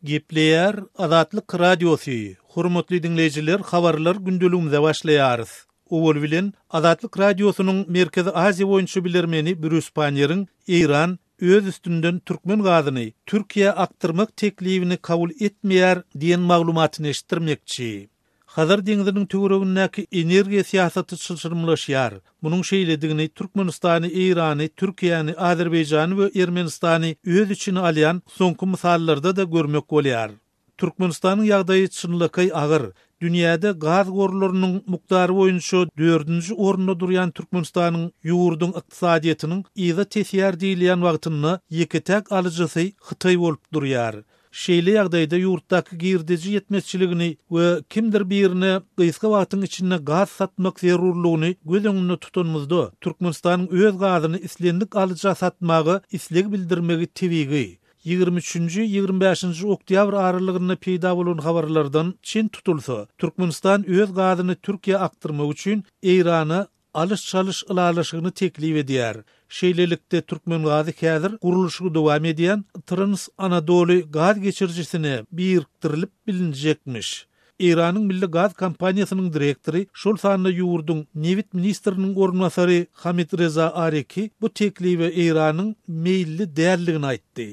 Gepleýär Azatlyk Radiosy, Hormatly diňleýjiler habarlar gündeligimize başlaýarys. Owal bilen, Azatlyk Radiosynyň Merkezi Aziýa boýunça bilermeni Brýus Panniýeriň Eýran öz üstünden türkmen gazyny Türkiýä akdyrmak teklibini kabul etmeýär diýen maglumatyny eşitdirmekçi. Hazar deňziniň töweregindäki energiýa syýasaty çylşyrymlaşýar. Munuň şeýledigini Türkmenistany, Eýrany, Türkiýäni, Azerbaýjany we Ermenistany öz içine alýan soňky mysallarda-da görmek bolýar. Türkmenistanyň ýagdaýy çynlakaý agyr. Dünýäde gaz gorlarynyň mukdary boýunça dördünji orunda durýan Türkmenistanyň ýurduň ykdysadyýetiniň yza tesýär diýilýän wagtynda ýeke-täk alyjysy Hytaý bolup durýar. Şeýle ýagdaýda ýurtdaky girdeji ýetmezçiligini we kimdir birine gysga wagtyň içinde gaz satmak zerurlygyny göz öňünde tutanymyzda, Türkmenistanyň öz gazyny islendik alyja satmaga isleg bildirmegi tebigy. Ýigrimi üçünji, ýigrimi bäşinji oktýabr aralygynda peýda bolan habarlardan çen tutulsa, Türkmenistan öz gazyny Türkiýä akdyrmak üçin Eýrana alyş-çalyş ylalaşygyny teklip edýär. Şeýlelikde, Türkmengazy häzir gurluşygy dowam edýän Trans Anadoly gaz geçirijisine birikdirilip bilinjekmiş. Eýranyň milli gaz kompaniýasynyň direktory, şol sanda ýurduň nebit ministriniň orunbasary Hamid Reza Areki bu teklibe Eýranyň meýilli däldigini aýtdy.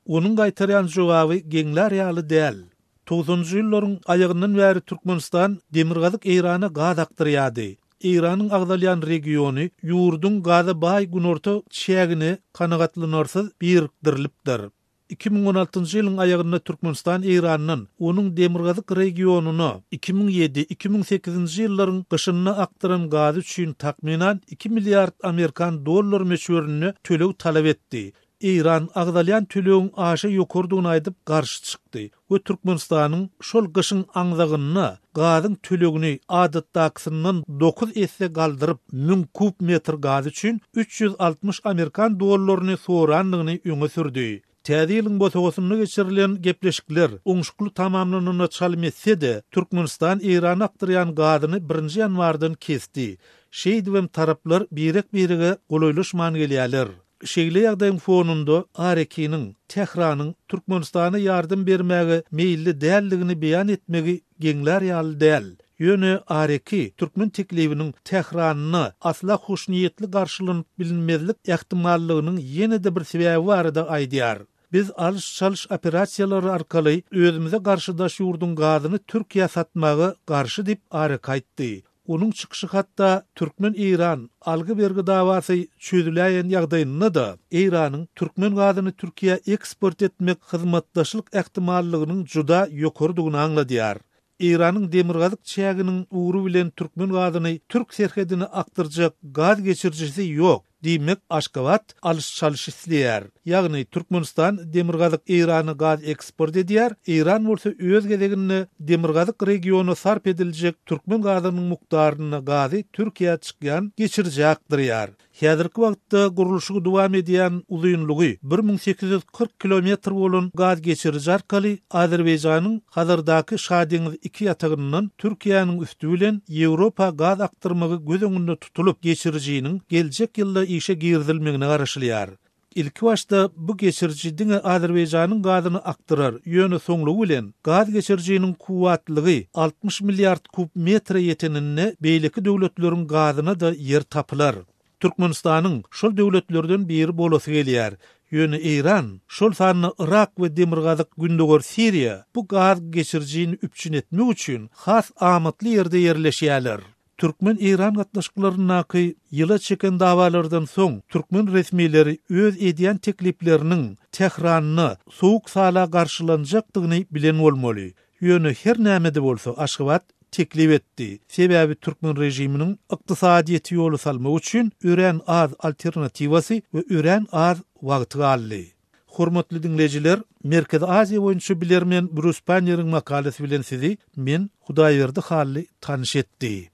Onuň gaýtarýan jogaby geňlär ýaly däl. Togsanynjy ýyllaryň aýagyndan bäri Türkmenistan Demirgazyk Eýrana gaz akdyrýardy. Eýranyň agzalýan regiony ýurduň gaza baý günorta çägine kanagatlanarsyz birikdirilipdir. 2016-njy ýylyň aýagynda Türkmenistan Eýrandan onuň demirgazyk regionyna 2007, 2008-nji ýyllaryň gyşynda akdyran gazy üçin takmynan iki milliard amerikan dollary möçberinde töleg talap etdi. Eýran agzalýan tölegiň aşa ýokarydygyny aýdyp garşy çykdy we Türkmenistanyň şol gyşyň aňzagynda gazyň tölegini adatdakysyndan dokuz esse galdyryp, müň kub metr gaz üçin 360 amerikan dollaryny sorandygyny öňe sürdi. Täze ýylyň bosagasynda geçirilen gepleşikler oňşukly tamamlananyna çalym etse-de, Türkmenistan Eýrana akdyrýan gazyny birinji ýanwardan kesdi. Şeýdibem taraplar birek-birege golaýlaşman gelýärler. Şeýle ýagdaýyň fonunda ARK-nyň, Tähranyň Türkmenistana ýardam bermäge meýilli däldigini beýan etmegi geňlär ýaly däl. Ýöne ARK türkmen teklibiniň Tähranda asla hoşniýetli garşylanyp bilinmezlik ähtimallygynyň ýene-de bir sebäbi barada aýdýar. Biz alyş-çalyş operasiýalary arkaly özümize garşydaş ýurduň gazyny Türkiýä satmaga garşy diýip ARK aýtdy. Onuň çykyşy hatda türkmen-eýran algy-bergi dawasy çözüläýen ýagdaýynda-da, Eýranyň türkmen gazyny Türkiýä eksport etmek hyzmatdaşlyk ähtimallygynyň juda ýokarydygyny aňladýar. Eýranyň demirgazyk çäginiň ugry bilen türkmen gazyny türk serhedine akdyrjak gaz geçirijisi ýok. Diýmek, Aşgabat alyş-çalyş isleýär. Ýagny, Türkmenistan Demirgazyk Eýrana gaz eksport edýär, Eýran bolsa öz gezeginde demirgazyk regiona sarp ediljek türkmen gazynyň mukdarynda gazy Türkiýä çykýan geçirijä akdyrýar. Häzirki wagtda gurluşygy dowam edýän uzynlygy 1840 kilometr bolan gaz geçiriji arkaly Azerbaýjanyň Hazardaky Şadeňiz iki ýatagyndan Türkiýäniň üsti bilen Ýewropa gaz akdyrmagy göz öňünde tutulyp, geçirijiniň geljek ýylda işe girizilmegine garaşylýar. Ilkibaşda bu geçiriji diňe Azerbaýjanyň gazyny akdyrar, ýöne soňlugy bilen gaz geçirijiniň kuwwatlygy 60 milliard kub metre ýeteninde beýleki döwletleriň gazyna-da ýer tapylar. Türkmenistanyň şol döwletlerden biri bolasy gelýär. Ýöne Eýran, şol sanda Yrak we demirgazyk gündogar Siriýa bu gaz geçirijini üpjün etmek üçin has amatly ýerde ýerleşýärler. Türkmen-eýran gatnaşyklaryndaky ýyla çeken dawalardan soň, türkmen resmileri öz edýän teklipleriniň Tähranda sowuk-sala garşylanjakdygyny bilen bolmaly. Ýöne her näme-de bolsa Aşgabat teklip etdi. Sebäbi türkmen režiminiň ykdysadyýeti ýola salmak üçin örän az alternatiwasy we örän az wagty galdy. Hormatly diňleýjiler, Merkezi Aziýa boýunça bilermen Brus Panneriň makalasy bilen sizi men, Hudaýberdi Hally tanyş etdi.